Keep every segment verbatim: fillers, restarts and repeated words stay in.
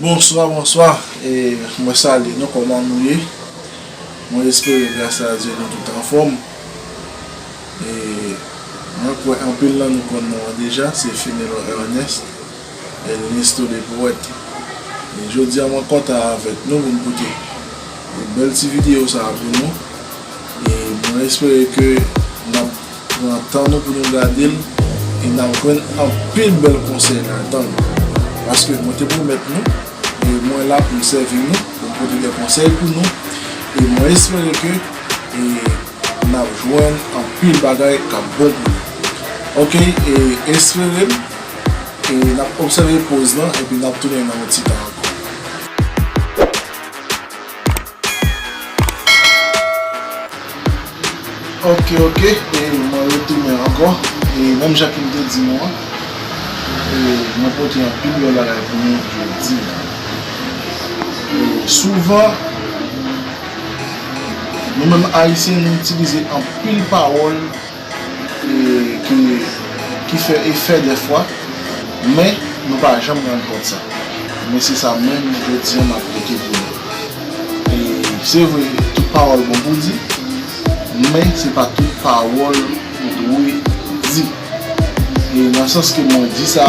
Bonswa, bonswa. E mwen salye nou, kòman nou ye? Mwen espere gras a Dye nou tout anfòm. E mwen kwè anpil nan nou konn non an deja, se Fenelon Ernest, Ernesto le Poète. E jodi a mwen kontan avèk nou pou m pote yon bèl ti videyo sa a pou nou. E mwen espere ke n ap pran tan nou pou nou gade l e n ap jwenn anpil bèl konsèy ladan l. Paske mwen te pwomèt nou, e mwen la pou m sèvi nou, pou m pote de konsèy pou nou. E mwen espere ke e n ap jwenn anpil bagay k ap bon pou nou. Oke, e espere m, e n ap obsève pòz lan, epi n ap tounen nan yon ti tan ankò. Oke, oke, e mwen retounen ankò. E menm jan ke m te di nou an, e mwen pote anpil bèl bagay pou nou jodi a. E souvan, nou menm Ayisyen, nou itilize anpil pawòl e, ki, ki fè efè dèfwa, men nou pa janm rann kont sa. Men se sa menm jodi a m ap pote pou nou. E se vre, tout pawòl bon pou di, men se pa tout pawòl ou dwe di. E nan sans ke mwen di sa,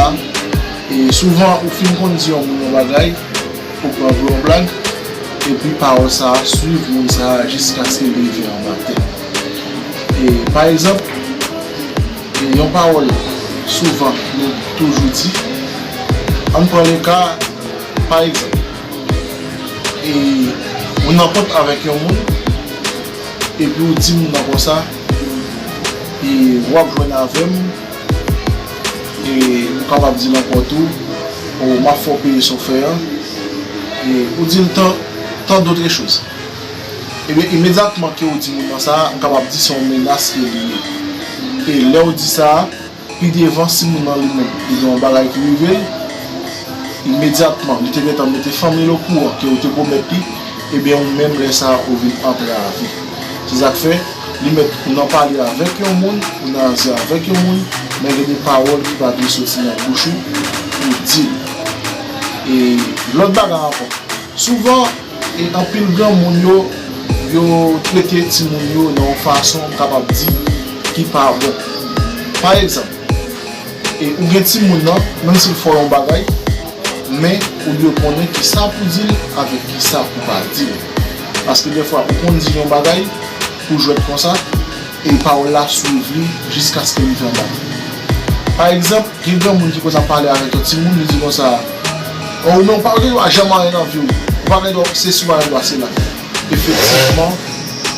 e souvan ou fin konn di yon moun yon bagay, ou pran pou yon blag, epi pawòl sa a swiv moun sa a jiskaske li rive anba tè. E, pa egzanp, e, yon pawòl souvan nou toujou di, ann pran le ka, pa egzanp, e, ou nan kont avèk yon moun, epi ou di moun nan konsa, e, w ap jwenn avè m, e ou kapab di l ankò tou, o, m ap fè w peye sa w fè an, e ou di l tant, tant d'autres choses. Ebyen, imedyatman ke ou di moun nan sa, m kapab di se yon menas ke li ye. E lè ou di sa, pi devan, si moun nan li menm, li gen yon bagay ki rive l, imedyatman, li te gentan mete fanmi l okouran ke ou te pwomèt li, ebyen, ou menm, lè sa a, ou vin antrave. Se sa k fè, li mèt ou nan pale avèk yon moun, ou nan anze avèk yon moun, men gen de pawòl ki pa dwe soti nan bouch ou pou w di l. E lòt bagay ankò, souvan, e anpil granmoun yo, yo trete timoun yo nan yon fason, m kapab di, ki pa bon. Pa egzanp, e ou gen timoun nan, menm si l fè w yon bagay, men ou dwe konnen kisa pou di l avèk kisa pou pa di l. Paske dèfwa, ou konn di l yon bagay pou jwèt konsa, e pawòl la swiv li jiskaske li fè anba tè. Pa egzanp, gen granmoun ki konn ap pale avèk yon timoun, li di konsa, o, men ou pa gen dwa janm anyen nan vi w, ou pa gen dwa sesi, ou pa gen dwa sela. Efektivman,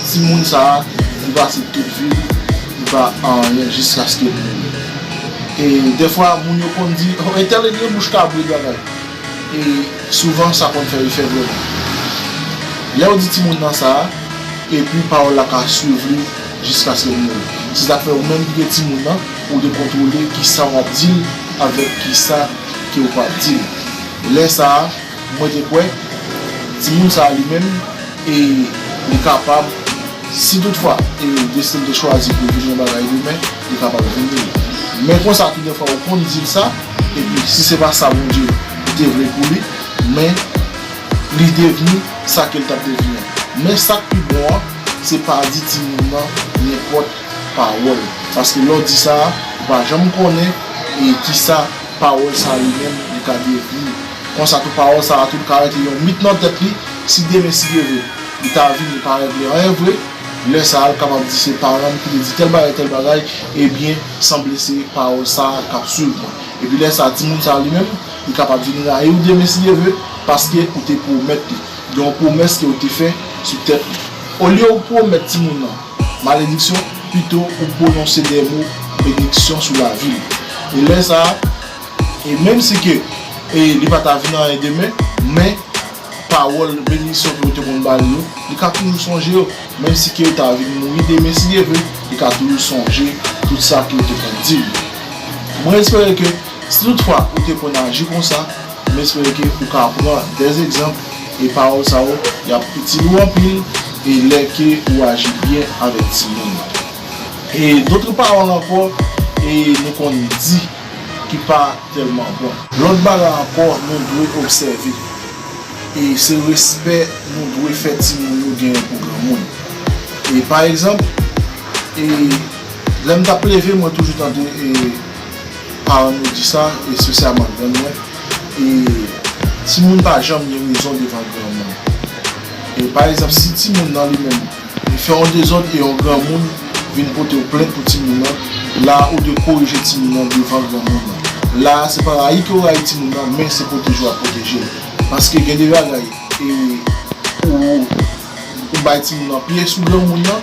timoun sa a, li pase tout vi l, li pa anyen jiskaske li mouri. E dèfwa, moun yo konn di, o, entèl gen bouch kabrit bagay. E souvan, sa konn fè efè vrèman. Lè w di timoun nan sa a, epi pawòl la ka swiv li jiskaske l mouri. Se sa k fè ou menm ki gen timoun nan, ou dwe kontwole kisa w ap di l avèk kisa ke w p ap di l. Lè sa a, mwen te kwè, timoun sa a li menm, e li kapab, si toutfwa, e desten te chwazi pou l vin yon bagay demen, li kapab vin li. Men konsa, tou dèfwa, ou konn di l sa, epi si se pa sa Bondye te vle pou li, men li devni sa ke l t ap devni an. Men sa k pi bon an, se pa di timoun nan nenpòt pawòl. Paske lè w di sa a, ou pa janm konnen e kisa pawòl sa a li menm li ka devni. Konsa tou, pawòl sa a tou ka rete yon mit nan tèt li. Si demen, si Dye vle, li ta vini parèt li anyen vre, lè sa a, l kapab di se paran m ki te di tèl bagay, tèl bagay, ebyen, sanble se pawòl sa a k ap swiv mwen. Epi lè sa a, timoun sa a li menm, li kapab vin rayi w demen si Dye vle, paske ou te pwomèt li. Gen yon pwomès ke w te fè sou tèt li. Olye ou pwomèt timoun nan malediksyon, pito ou pwononse de mo benediksyon sou lavi l. E lè sa a, e menm si ke e li pa ta vin anyen demen, men pawòl benediksyon ke w te konn ba l yo, li ka toujou sonje yo. Menm si ke l ta vin mouri demen, si Dye vle, li ka toujou sonje tout sa ke l te konn di l. Mwen espere ke si toutfwa ou te konn aji konsa, m espere ke ou ka pran de egzanp e pawòl sa yo, y ap itil ou anpil e lè ke ou aji byen avèk timoun nan. E dòt pawòl ankò, e nou konn di ki pa tèlman bon. Lòt bagay ankò, nou dwe obsève. E se respè nou dwe fè timoun yo genyen pou granmoun. E pa egzanp, e lè m t ap leve, mwen toujou tande e paran m yo di sa, espesyalman grann mwen, e timoun pa janm gen rezon devan granmoun. E pa egzanp, si timoun nan li menm, li fè yon dezòd e yon granmoun vin pote w plent pou timoun nan, la ou dwe korije timoun nan devan granmoun nan. La, se pa rayi ke w rayi timoun nan, men se pwoteje w ap pwoteje l. Paske gen de bagay, e ou, ou bay timoun nan pye sou granmoun nan,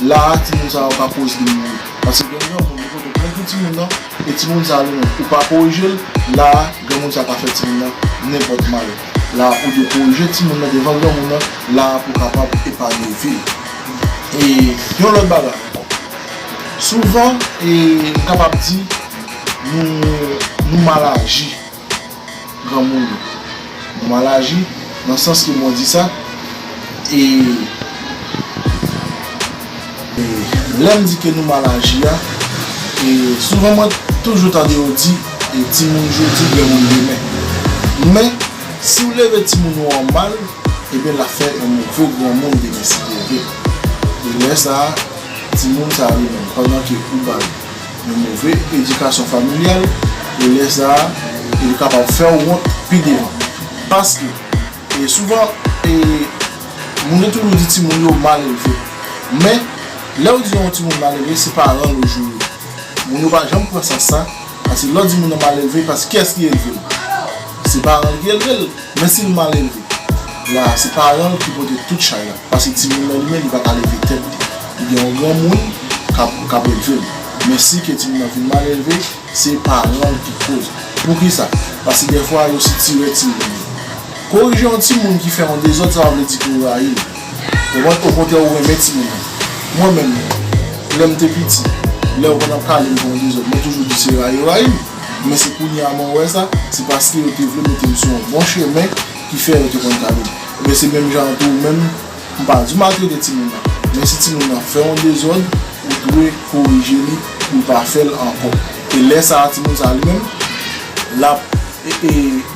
la a timoun sa yo ka koz li mouri. Paske gen granmoun ki pote plent pou timoun nan, e timoun sa yo menm, ou pa korije l, la a granmoun sa ka fè timoun nan nenpòt mal. La a ou dwe korije timoun nan devan granmoun nan, la a pou kapab epanye vi l. E yon lòt bagay ankò. Souvan, e m kapab di, nou, nou mal aji granmoun yo. Nou mal aji, nan sans ke mwen di sa, e, e lè m di ke nou mal aji a, e souvan mwen toujou tande yo di, e timoun jodi, granmoun demen. Men, si w leve timoun ou an mal, ebyen l ap fè yon move granmoun demen si Dye vle. E lè sa a, timoun sa a li menm, pandan ke ou ba l yon move edikasyon familyal, e lè sa a, li kapab fè w wont pi devan. Paske, e souvan, e moun yo toujou di timoun yo mal elve. Men, lè w di yon timoun mal elve, se paran l ou joure. Moun yo pa janm pran sans sa, paske lè w di moun nan mal elve, paske kiyès ki elve l? Se paran l ki elve l. Men si l mal elve, la, se paran l ki pote tout chay la. Paske timoun nan li menm, li pa ka leve tèt li. Li gen yon granmoun k ap, k ap elve l. Men si ke timoun nan vin mal elve, se paran l ki koz. Poukisa? Paske dèfwa, yo sitire timoun yo. Korije yon timoun ki fè yon dezòd, sa pa vle di ke w rayi l. Ou konprann? Okontrè, ou renmen timoun nan. Mwen menm, lè m te piti, lè yo konn ap kale m pou yon dezòd, mwen toujou di se rayi yo rayi m. Men se kounye a mwen wè sa, se paske yo te vle mete m sou yon bon chemen ki fè yo te konn kale m. Ebyen, se menm jan an tou ou menm, m pa di w maltrete timoun nan. Men si timoun nan fè yon dezòd, ou dwe korije li pou l pa fè l ankò. E lè sa a, timoun sa a li menm, l ap, e, e,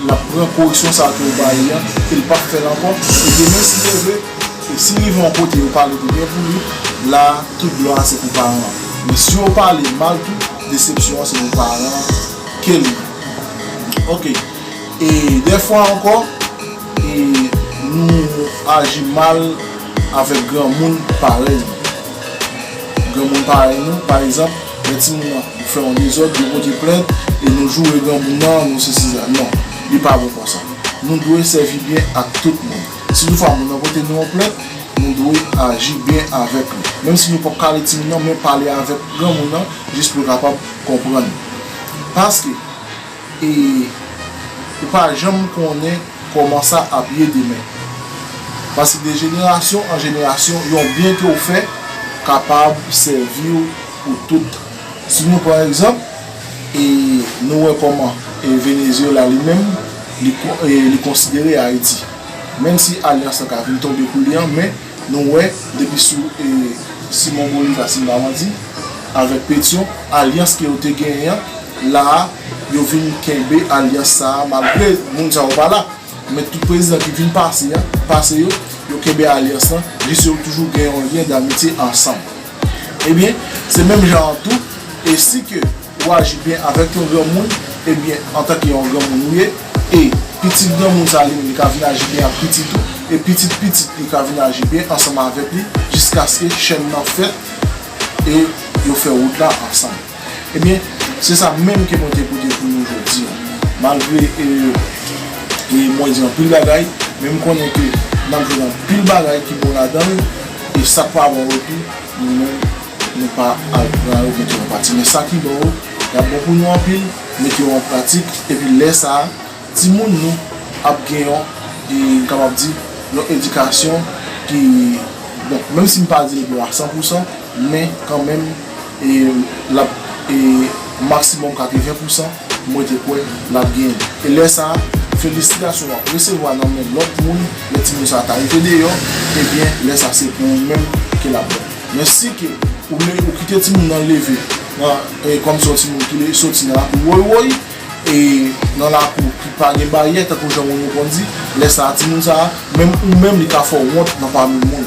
l ap pran koreksyon sa a ke w ba li an, e l p ap fè l ankò. E demen, si Dye vle, e si rive yon kote yo pale de byen pou li, la, tout glwa a se pou paran an. Men si yo pale mal tou, desepsyon an se pou paran an ke l ye. Oke. E dèfwa ankò, e nou aji mal avèk granmoun parèy nou. Granmoun parèy nou, pa egzanp, lè timoun nan fè yon dezòd, yo pote plent, e nou joure granmoun nan, nou sesi sa. Non, li pa bon konsa. Nou dwe sèvi byen ak tout moun. Si toutfwa moun nan pote nou yon plent, nou dwe aji byen avèk li. Menm si nou p ap kale timoun nan, men pale avèk granmoun nan, jis pou l kapab konprann. Paske, e, ou pa janm konnen kòman sa ap ye demen. Paske de jenerasyon an jenerasyon, yon byen ke w fè kapab sèvi w pou tout. Si nou pran egzanp, e nou wè kòman, e Venezyela li menm, li, ko- e li konsidere Ayiti. Menm si alyans lan ka vin tonbe pou li an, men nou wè, depi sou, e, Simon Bolivar, si m pa manti, avèk Petyon, alyans ke yo te genyen an, la a, yo vin kenbe alyans sa a, malgre moun sa yo pa la. Men tout prezidan ki vin pase an, pase yo, yo kenbe alyans lan, jis yo toujou gen yon lyen damitye ansanm. Ebyen, se menm jan an tou, e si ke ou aji byen avèk yon granmoun, ebyen, antanke yon granmoun ou ye, e pitit granmoun sa li menm, li ka vin aji byen ak pitit ou, e pitit pitit li ka vin aji byen ansanm avèk li, jiskaske chèn nan fèt, e yo fè wout la ansanm. Ebyen, se sa menm ke mwen te pote pou nou jodi a. Malgre, e, e mwen di anpil bagay, men m konnen ke n ap jwenn anpil bagay ki bon ladan l, e sa k pa bon yo tou, nou menm, nou pa al pran yo mete yo an pratik. Men sa ki bon yo, y ap bon pou nou anpil, mete yo an pratik, epi lè sa a, timoun nou ap gen yon, e, m kapab di, yon edikasyon ki, bon, menm si m pa di l bon a san pou san, men kanmenm, e, l ap, e, maksimòm katreven pou san, mwen te kwè l ap genyen. E lè sa a, felisitasyon w ap resevwa nan men lòt moun, lè timoun sa a ta rive deyò, ebyen, lè sa a se pou ou menm ke l ap bon. Men si ke ou le, ou kite timoun nan leve, nan, e, kòmsi yon timoun ki le, soti nan lakou woy woy, e nan lakou ki Pa gen baryè, tankou jan moun yo konn di, lè sa a, timoun sa a, menm ou menm, li ka fè w wont nan pami moun.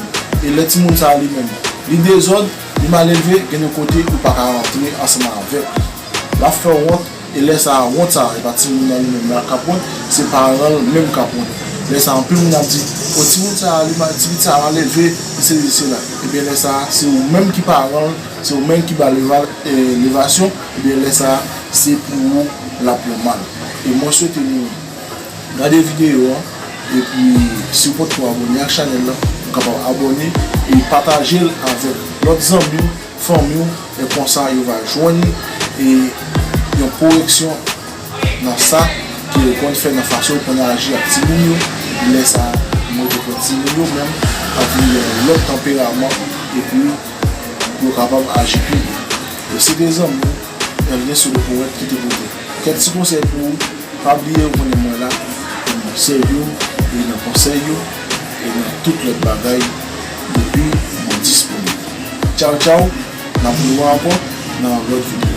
E lè timoun sa a li menm, li dezòd, li malelve, gen yon kote ou pa ka rantre ansanm avè l. L ap fè w wont, e lè sa a, wont sa a, e pa timoun nan li menm la k ap wont, se paran l menm k ap wont. Lè sa a, anpil moun ap di, o, timoun sa a, li ma-, timoun sa a malelve, li sesi, li sela. Ebyen, lè sa a, se ou menm ki paran l, se ou menm ki ba l leva-, e, levasyon, ebyen, lè sa a, se pou ou l ap yon mal. E mwen swete nou gade videyo an, epi si w potko abòne ak chanèl la, ou kapab abòne e pataje l avèk lòt zanmi w, fanmi w, e konsa yo va jwenn, e, yon koreksyon nan sa ke yo konn fè, nan fason yo konn aji ak timoun yo. Lè sa a, mwen te pran timoun yo menm ak yon lòt tanperaman, epi pou yo kapab aji pi byen. E se te zanmi w, Elvin Solo Powèt ki te pote kèk ti konsèy pou ou. Pa bliye ou konnen mwen la pou mwen sèvi w, e nan konsèy yo, e nan tout lòt bagay, depi mwen disponib. Tchaw, tchaw, n ap rewè ankò nan lòt videyo.